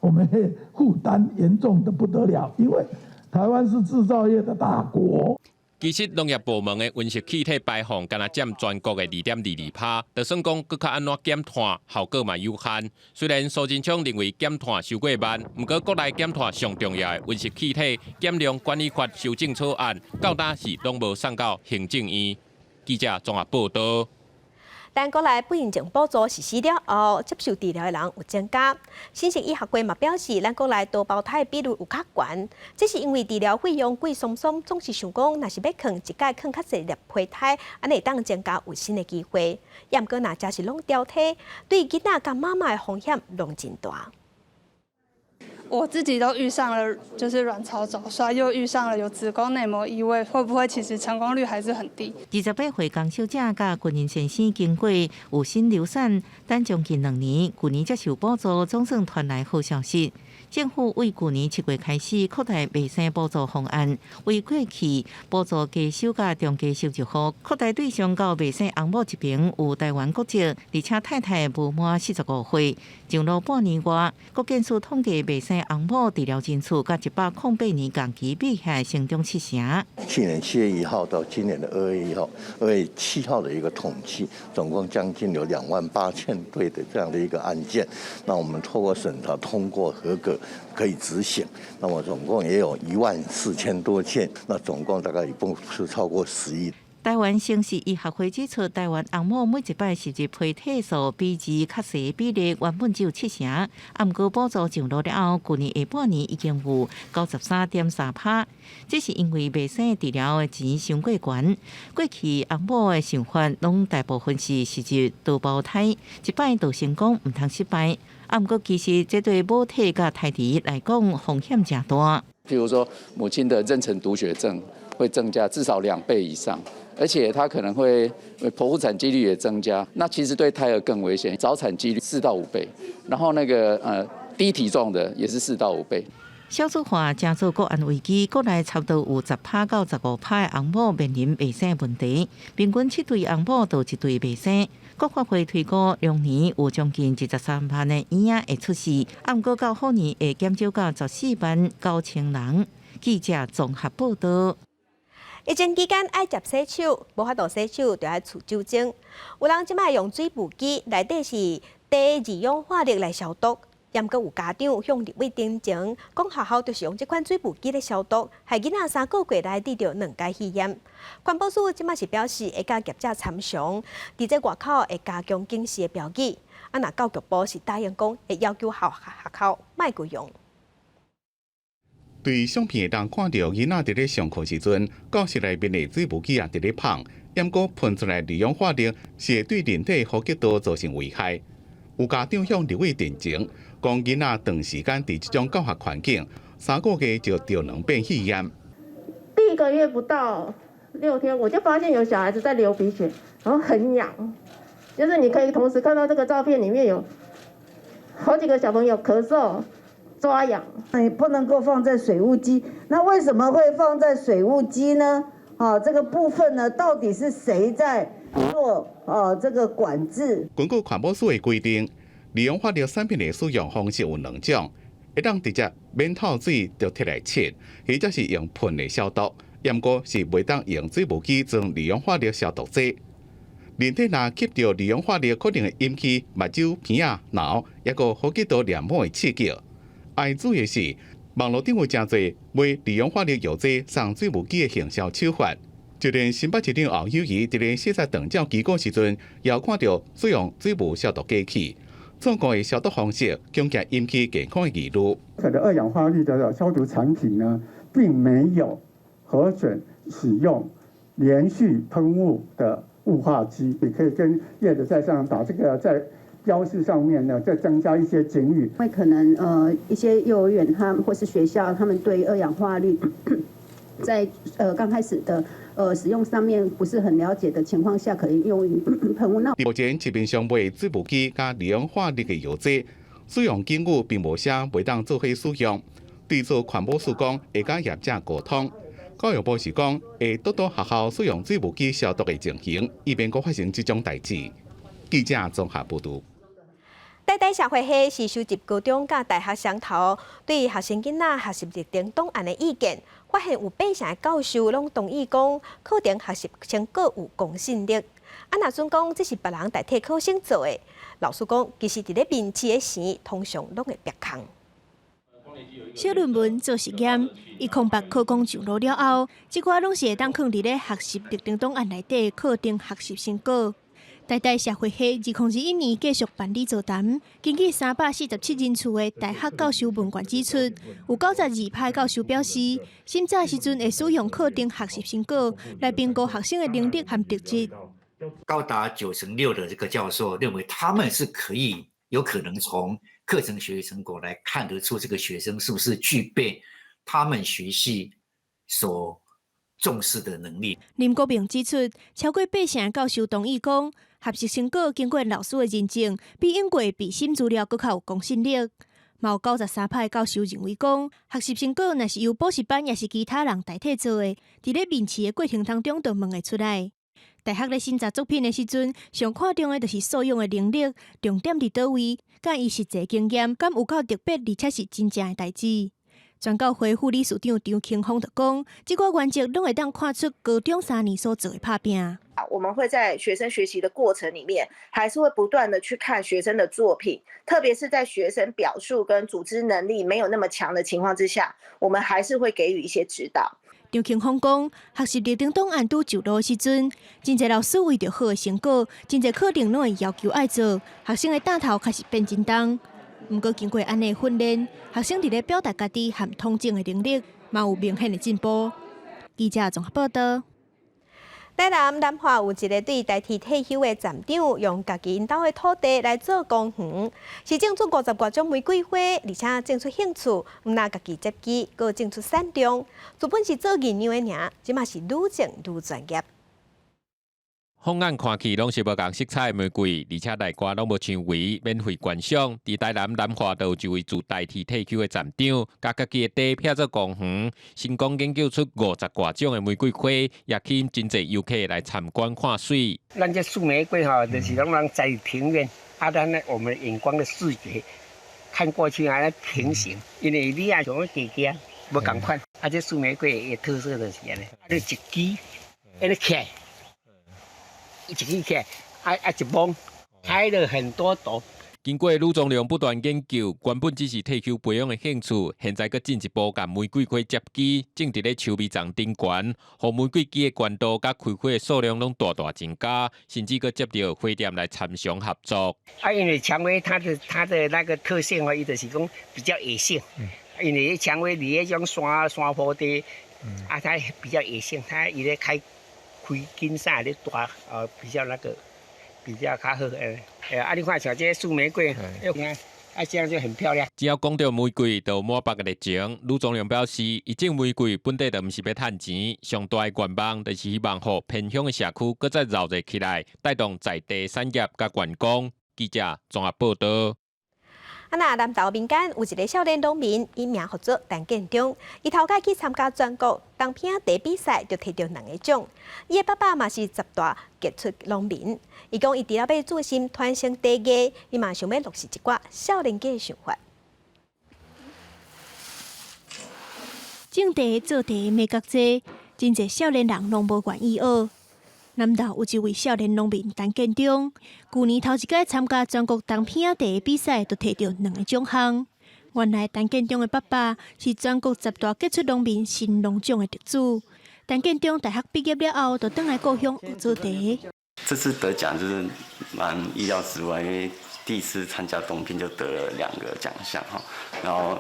Speaker 20: 我們負擔嚴重的不得了，因為台灣是製造業的大國。
Speaker 14: 其實農業部門的溫室氣體排放，干焦佔全國的2.22%，就算講閣較按怎減碳，效果嘛有限。雖然蘇貞昌認為減碳傷過慢，毋過國內減碳上重要的溫室氣體減量管理法修正草案，到今是攏無送到行政院。記者綜合報道。
Speaker 1: 咱國內不孕症補助實施了後，接受治療的人有增加。新竹醫學會嘛表示，咱國內多胞胎比率有較懸，這是因為治療費用貴桑桑，總是想講，若是欲囥一擺囥較濟粒胚胎，按呢會當增加有生的機會。毋過若真是攏掉體，對囡仔佮媽媽的風險攏真大。
Speaker 21: 我自己都遇上了，就是卵巢早衰，又遇上了有子宮內膜異位，會不會其實成功率還是很低？
Speaker 8: 28歲江小姐佮軍人先生經過有心流產，等將近2年，舊年才受補助，總算傳來好消息。政府為舊年7月開始擴大衛生補助方案，為過去補助低收佮中低收入戶，擴大對象到未生翁某一爿有台灣國籍，而且太太無滿45歲。上路半年外，國健署統計未生翁某治療人數，佮108年同期比起來成長7成。
Speaker 4: 去年7月1號到今年的2月1號、2月7號的一個統計，總共將近有2萬8千對的這樣的一個案件。那我們透過審查通過合格，可以執行。那麼總共也有1萬4千多件，那總共大概一共是超過10億。
Speaker 8: 台灣城市醫學會指出，台灣翁某每一擺植入胚體素比二較細比例原本只有7成，啊，毋過補助上路了後，舊年下半年已經有93.3%。這是因為未生治療的錢傷過懸，過去翁某的想法攏大部分是植入多胞胎，一擺就成功，毋通失敗。啊，毋過其實這對母體佮胎兒來講風險誠大。
Speaker 5: 譬如說，母親的妊娠毒血症會增加至少2倍以上。而且它可能會剖腹產幾率也增加，那其實對胎兒更危險，早產幾率4到5倍，然後那個低體重的也是4到5倍。
Speaker 8: 少子化成做國安危機，國內差不多有10%到15%的翁某面臨未生問題，平均7對翁某就1對未生。國發會推估兩年有將近23萬的嬰仔會出世，啊，毋過到後年會減少到14萬9千人。記者綜合報道。
Speaker 1: 疫情期間愛捷洗手，無法度洗手就愛除酒精。有人這擺用水霧機，內底是低二氧化氯來消毒。毋過有家長向立委陳情，講學校就是用這款水霧機來消毒，害囡仔3個月內得著兩改肺炎。環保署這擺是表示會佮業者參詳，佇這外口會加強警示的標語。啊，若教育部是答應講會要求學校莫閣用。
Speaker 16: 對相片會當看著囡仔佇咧上課時陣，教室內面的水霧機也佇咧噴，毋過噴出來二氧化氯是會對人體呼吸道造成危害。有家長向立委陳情，講囡仔長時間佇這種教學環境，3個月就著兩遍肺炎。
Speaker 6: 第一個月不到6天，我就發現有小孩子在流鼻血，然後很癢，就是你可以同時看到這個照片裡面有好幾個小朋友咳嗽、抓癢。
Speaker 7: 你不能夠放在水霧機，那為什麼會放在水霧機呢？啊，這個部分呢，到底是誰在做啊？這個管制？
Speaker 16: 根據環保署的規定，二氧化氯產品的使用方式有兩種，會當直接免透水就提來拭，或者是用噴的消毒，毋過是袂當用水霧機裝二氧化氯消毒劑。人體若吸著二氧化氯，可能會引起目睭、鼻仔、腦，抑閣呼吸道黏膜的刺激。愛注意的是，網路頂有誠濟賣二氧化氯藥劑送水霧機的行銷手法。就連新北市長侯友宜佇咧視察長照機構時陣，也看著使用水霧消毒機器，錯誤的消毒方式，恐驚引起健康的疑慮。
Speaker 22: 這個二氧化氯的消毒產品呢，並沒有核准使用連續噴霧的霧化機，你可以跟業者在上把這個在標示上面呢，再增加一些警語。
Speaker 23: 因為可能一些幼兒園他們或是學校，他們對二氧化氯在剛開始的使用上面不是很了解的情況下，可能用於噴霧。那
Speaker 16: 目前市面上賣水霧機佮二氧化氯的藥劑，使用警語並無寫袂當做伙使用。對此，環保署講會佮業者溝通，教育部是講會督導學校使用水霧機消毒的情形，以免閣發生這種代誌。記者綜合報導。
Speaker 1: 台大社會系是收集高中佮大學生頭對學生囡仔學習歷程檔案的意見，發現有8成的教授攏同意講課程學習成果有公信力。啊，若準講這是別人代替考生做的，老師講其實佇咧面試的時，通常攏會煏空。
Speaker 24: 寫論文做實驗，一空白考綱上路了後，這寡攏是會當囥佇咧學習歷程檔案內底課程學習成果。台大社會系2021年繼續辦理座談，根據347人次的大學教授問卷指出，有92%教授表示，審查時陣會使用課程學習成果來評估學生的能力和特質。
Speaker 28: 高達96%的這個教授認為，他們是可以有可能從課程學習成果來看得出這個學生是不是具備他們學系所重視的能力。
Speaker 24: 林國明指出，超過8成的教授同意講，學習成果經過老師的認證，比用過備審資料閣較有公信力。嘛有93%的教授認為講，學習成果若是由補習班抑是其他人代替做的，佇咧面試的過程當中就問會出來。大學咧審查作品的時陣，上看重的就是素養的能力，重點佇佗位，佮伊實際經驗，敢有夠特別，而且是真正的代誌。全教會副理事長張清峰就講，這寡原則攏會當看出高中3年所做的拍拚。
Speaker 2: 我們會在學生學習的過程裡面，還是會不斷的去看學生的作品，特別是在學生表述跟組織能力沒有那麼強的情況之下，我們還是會給予一些指導。
Speaker 24: 張慶峰講，學習歷程檔案拄上路時陣，真濟老師為著好的成果，真濟課程攏會要求愛做，學生的擔頭開始變真重。毋過經過按呢訓練，學生佇咧表達家己和統整的能力，嘛有明顯的進步。記者綜合報道。
Speaker 1: 台南南華有一个對台鐵退休的站長，用家己𪜶兜的土地來做公園，是種出50外種玫瑰花，而且種出興趣，毋但家己接機，閣種出產量。原本是做營養的爾，這馬是愈種愈專業。
Speaker 14: 放眼看去，攏是無仝色彩的玫瑰，而且內外攏無牆圍，免費觀賞。佇台南南華就有一位自台鐵退休的站長，共家己的地闢做公園，成功研究出50外種的玫瑰花，也吸引真濟遊客來參觀看媠。
Speaker 3: 咱這素玫瑰吼，就是攏人在庭院，啊，咱呢我們眼光的視覺看過去啊，平行，因為你啊像加加無仝款，啊，這素玫瑰的特色就是按呢，啊，你一支，按呢起來。一支起來，啊啊一摸，開了很多朵。
Speaker 14: 經過呂宗良不斷研究，原本只是退休培養的興趣，現在閣進一步共玫瑰花接枝，種佇咧樹皮叢頂懸，予玫瑰枝的懸度佮開花的數量攏大大增加，甚至閣接著花店來參詳合作。
Speaker 3: 啊，因為薔薇它的那個特性哦，伊就是講比較野性，因為薔薇佇彼種山坡地，啊，它比較野性，它伊咧開。開根啥咧大，比較那個比較較好，啊，你看像這素玫瑰，啊，這樣就很漂亮。
Speaker 14: 只要講著玫瑰，就滿腹的熱情。呂宗良表示，伊種玫瑰本底就毋是欲趁錢，上大的願望就是希望予偏鄉的社區閣再熱鬧起來，帶動在地產業佮觀光。記者綜合報道。
Speaker 1: 啊，那南投民間有一个少年農民，伊名號做陳建中，伊頭擺去參加全國東平茶比賽，就提著兩个獎。伊的爸爸嘛是十大傑出農民，伊講伊除了欲注心傳承茶藝，伊嘛想欲落實一寡少年家的想法。
Speaker 24: 種茶做茶眉角濟，真濟少年人攏無願意學。南投有一位少年農民陳建中，舊年頭一擺參加全國東平茶比賽，就提著兩个獎項。原來陳建中的爸爸是全國十大傑出農民新農獎的得主。陳建中大學畢業了後，就轉來故鄉學做茶。
Speaker 9: 這次得獎就是蠻意料之外，因為第一次參加東拼就得了兩個獎項哈。然後，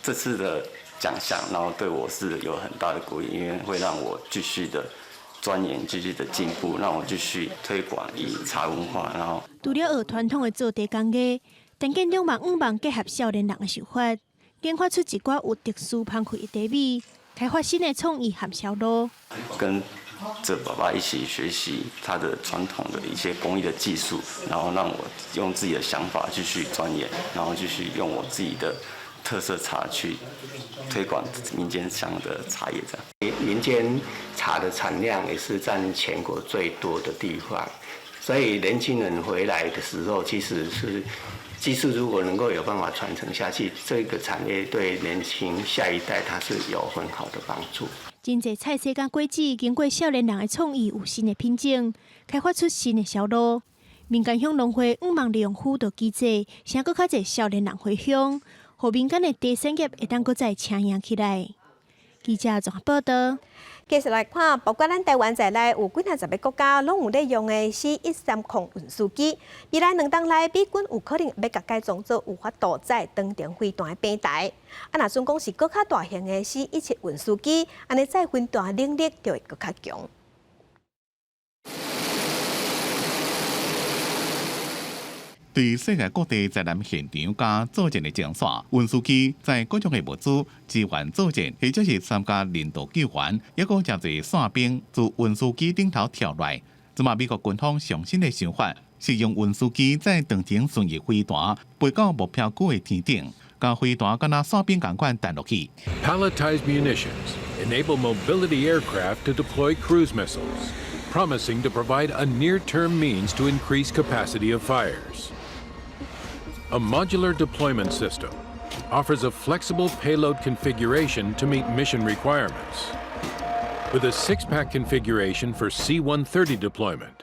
Speaker 9: 這次的獎項，然後對我是有很大的鼓勵，因為會讓我繼續的鑽研，繼續的進步，讓我繼續推廣以茶文化。然後，
Speaker 24: 除了學傳統的做茶工藝，陳建中嘛向望結合少年人的想法，研發出一寡有特殊香氣的茶米，開發新的創意和銷路。
Speaker 9: 跟著爸爸一起學習他的傳統的一些工藝的技術，然後讓我用自己的想法繼續鑽研，然後繼續用我自己的特色茶去推廣民間鄉的茶葉。這樣，
Speaker 10: 民間茶的產量也是佔全國最多的地方，所以年輕人回來的時候，其實是技術如果能夠有辦法傳承下去，這個產業對年輕下一代，它是有很好的幫助。
Speaker 24: 真濟菜色佮果子，經過少年人的創意，有新的品種，開發出新的銷路。民間鄉農會向望利用輔導機制，請閣較濟少年人回鄉，予民間的茶產業會當閣再請贏起來。記者綜合報道。
Speaker 1: 繼續來看，包括咱台灣在內，有幾若十个國家攏有咧用的 C-130運輸機。未來兩冬內，美軍有可能欲共改裝做有法度載長程飛彈的平台。啊，若準講是閣較大型的 C-17運輸機，按呢載飛彈能力就會閣較強。
Speaker 16: 對世界各地災難現場佮作戰的前線，運輸機載各種的物資支援作戰，或者是參加人道救援，抑閣誠濟傘兵自運輸機頂頭跳來。這馬美國軍方上新的想法，是用運輸機載長程巡弋飛彈飛到目標區的天頂，共飛彈敢若散兵仝款彈落去。
Speaker 11: Palletized munitions enable mobility aircraft to deploy cruise missiles, promising to provide a near-term means to increase capacity of fires. A modular deployment system offers a flexible payload configuration to meet mission requirements, with a six-pack configuration for C-130 deployment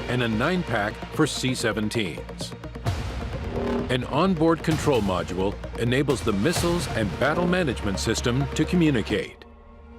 Speaker 11: and a nine-pack for C-17s. An onboard control module enables the missiles and battle management system to communicate,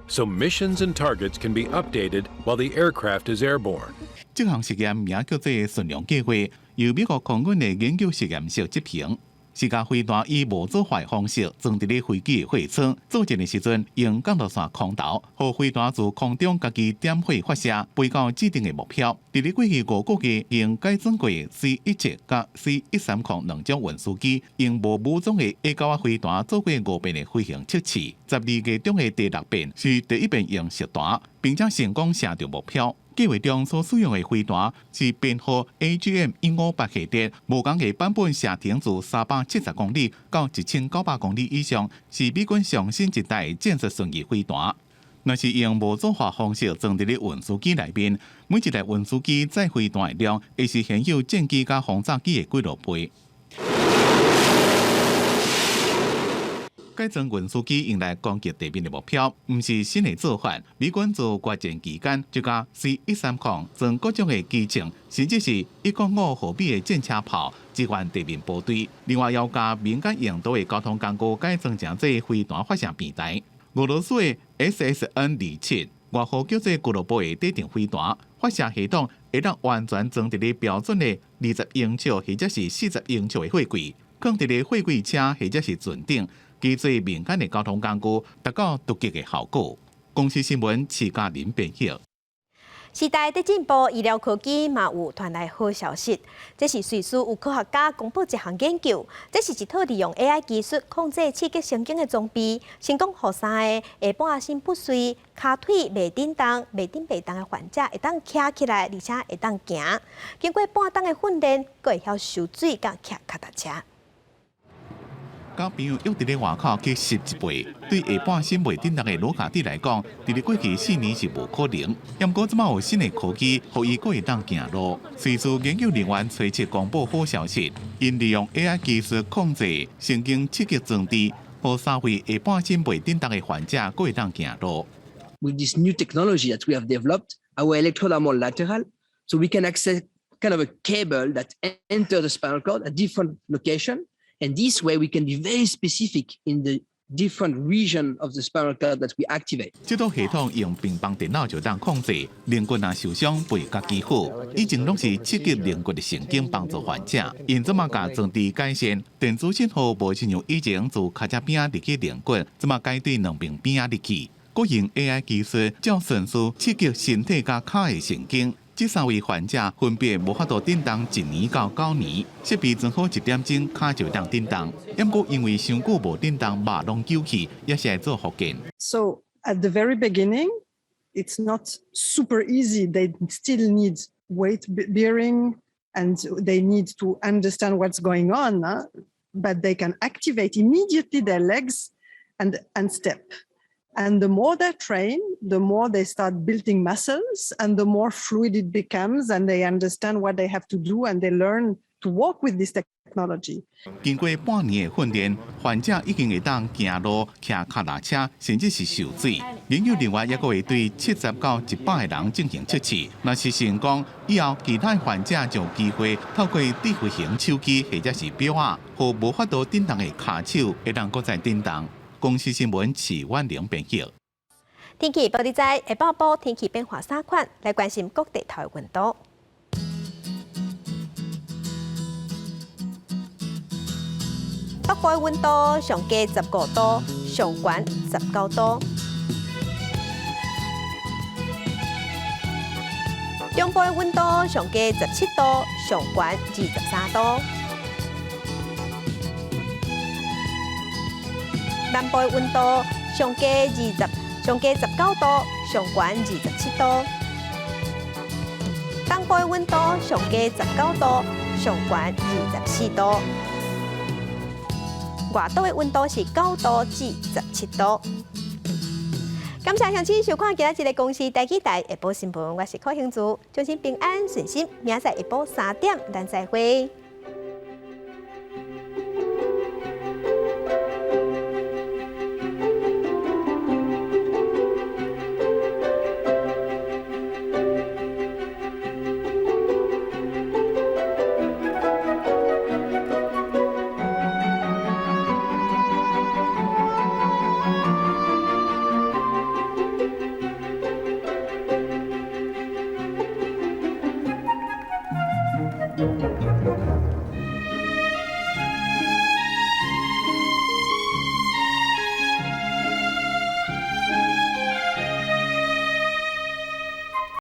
Speaker 11: so missions and targets can be updated while the aircraft is airborne.
Speaker 16: 這項實驗名叫做順龍計劃，由美國空軍的研究實驗室執行。是共飛彈以模組化方式裝佇咧飛機的貨艙，作戰的時陣用降落傘空投，予飛彈自空中家己點火發射，飛到指定的目標。佇咧過去5個月，已改裝過 C-17佮 C-130兩種運輸機，用無武裝的矮狗仔飛彈做過五遍的飛行測試。12月中的第六遍是第一遍用實彈，並且成功射著目標。計劃中所使用的飛彈是編號 AGM 158系列，無仝的版本射程自370公里到1900公里以上，是美軍上新一代戰術巡弋飛彈。若是用模組化方式裝佇咧運輸機內面，每一台運輸機載飛彈的量會是現有戰機佮轟炸機的幾落倍。改裝運輸機用來攻擊地面的目標，毋是新的做法。美軍自越戰期間就共 C-130裝各種的機銃，甚至是1.5毫米的戰車炮支援地面部隊。另外，要共民間用途的交通工具改裝成做飛彈發射平台。俄羅斯的 SSN 27，外號叫做俱樂部的底定飛彈發射系統，會當完全裝佇咧標準的20英尺或者是40英尺的貨櫃，囥佇咧貨櫃車或者是船頂。機做民間的交通工具，達到突擊的效果。公視新聞，徐嘉玲編譯。
Speaker 1: 時代佇進步，醫療科技嘛有傳來好消息。這是瑞士有科學家公布一項研究，這是一套利用 AI 技術控制刺激神經的裝備，成功予三个下半身不遂、跤腿袂振動、袂振袂動的患者會當徛起來，而且會當行。經過半冬的訓練，閣會曉泅水佮騎跤踏車。
Speaker 16: 佮朋友約佇咧外口去翕一背，對下半身袂振動的羅卡蒂來講，佇咧過去4年是無可能。毋過這擺有新的科技，予伊閣會當行路。瑞士研究人員揣七公布好消息，𪜶利用 AI 技術控制神經刺激裝置，予三位下半身袂振動的患者閣會當行路。
Speaker 12: With this new technology that we have developed, our electrodes are more lateral, so we can access kind of a cable that enter the spinal cord at different location. And this way we can be very specific in the different region of the spinal cord that we activate.
Speaker 16: 這套系統用平板電腦就當控制，龍骨若受傷袂家己好。以前攏是刺激龍骨的神經幫助患者，𪜶這擺共裝置改善，電子信號無親像以前自跤踭邊仔入去龍骨，這擺改對兩邊邊仔入去。閣用 AI 技術照順序刺激身體佮跤的神經。這三位患者分別無法度振動1年到9年，設備裝好一點鐘，跤就當振動。毋過因為傷久無振動，肉攏揪去，也是愛做復健。
Speaker 13: So at the very beginning, it's not super easy. They still need weight bearing and they need to understand what's going on, but they can activate immediately their legs and step. And the more they train, the more they start building muscles and the more fluid it becomes and they understand what they have to do and they learn to walk with this technology.
Speaker 16: 經過半年的訓練，患者已經會當行路、騎跤踏車，甚至是泅水。研究人員抑閣會對70到100個人進行測試，若是成功，以後其他患者就有機會透過智慧型手機或者是錶仔，予無法度振動的跤手會當閣再振動。公視新聞徐婉玲編譯。
Speaker 1: 天氣報你知，下晡晡天氣變化三款，來關心各地頭的溫度。北部的溫度上低15度，上懸19度。中部的溫度上低17度，上懸23度。南部的溫度上低20，上低19度，上懸27度。東部的溫度上低19度，上懸24度。外島的溫度是9度至17度。感謝鄉親收看今仔日的公視台語台下晡新聞，我是柯興珠，祝您平安順心，明仔載下晡3點，咱再會。